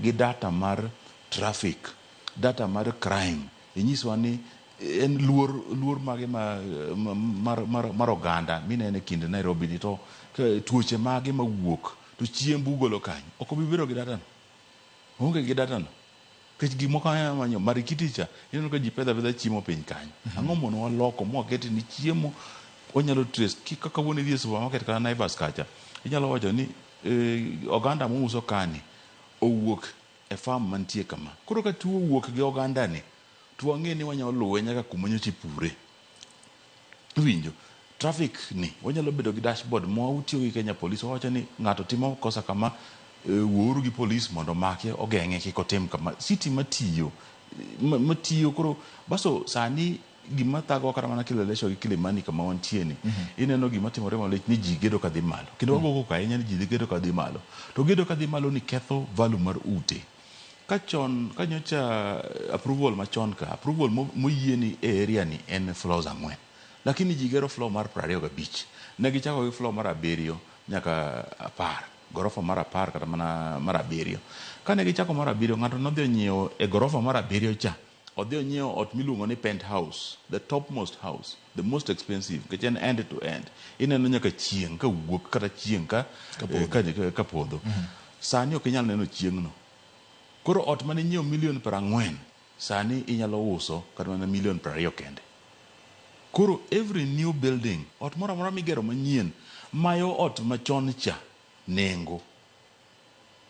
gi data mar traffic, data mar crime, inyiswa ni en luor luor mage ma, mar oganda mineno e kind Nairobi ni to tuoche mage mawuok to chiembu ugolo kanyo. Ok obi bedo gi data no. Oonge gi data no. Nikech gik moko manyo Marikiti cha ineno ka ji pedho apedha chiemo piny kanyo. Ang'o mono waloko mwakete ni chiemo wanyalo trace kaka kawuono idhi e supermarket kata Naivas kacha inyalo wacho ni oganda muuso kani owuok e farm mantie kama. Koro ka tuo owuok gi oganda ni to wang'e ni wanyalo luwe nyaka kuma nyocha ipure. Iwinjo? Traffic ni wanyalo bedo gi dashboard ma watiyo gi Kenya Police wawacho ni ng'ato timo kosa kama wuouru gi police mondo omake ogeng'e kik otim kama. City matiyo matiyo koro baso sani gima thagowa kata mana Kileleshwa gi Kilimani kama wantie ni ineno gima timore malich ni ji gedo kadhi malo. Kendo wago koko ahinya ni ji gedo kadhi malo. To gedo kadhi malo ni ketho value mar ute. Ka chon ka nyocha approval machon ka approval moyieni e area ni en floors 4. Lakini ji gero floor mar 25. Ne gichako gi floor mar 7 nyaka 10. Gorofa mar 10 kata mana mar 7. Kane gichako mar 7 ng'ato nodhi onyiewo e gorofa mar 7 cha. Odhi onyiewo ot miluongo ni penthouse, the topmost house, the most expensive, nikech en end to end. Ineno nyaka chieng' ka wuok kata chieng' ka podho. Sani ok inyal neno chieng'no. Koro ot mane inyiewo milion 40 sani inyalo uso kata mana milion 20 kende. Koro every new building, ot moro amora migero manyien, mayo ot machon cha nengo.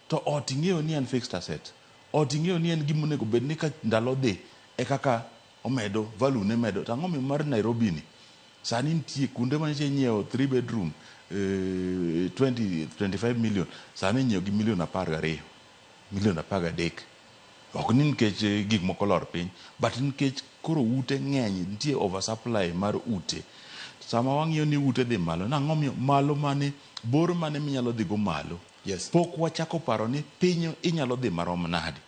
To ot ing'eyo ni en fixed asset. Ot ing'eyo ni en gima onego bed ni ka ndalo dhi e kaka omedo value ne medo. To ang'o omiyo mar Nairobi ni sani nitie kuonde ma nyocha inyiewo 3 bedroom 20 25 million sani inyiewo gi milion 12 milion 13. Ok ni nikech gik moko olor piny, but nikech koro ute ng'eny, nitie oversupply mar ute. Sama wang'iyo ni ute dhi malo, nang'o miyo malo mane, bor mane minyalo dhi go malo? Yes. Pok wachako paro ni piny inyalo dhi marom nade.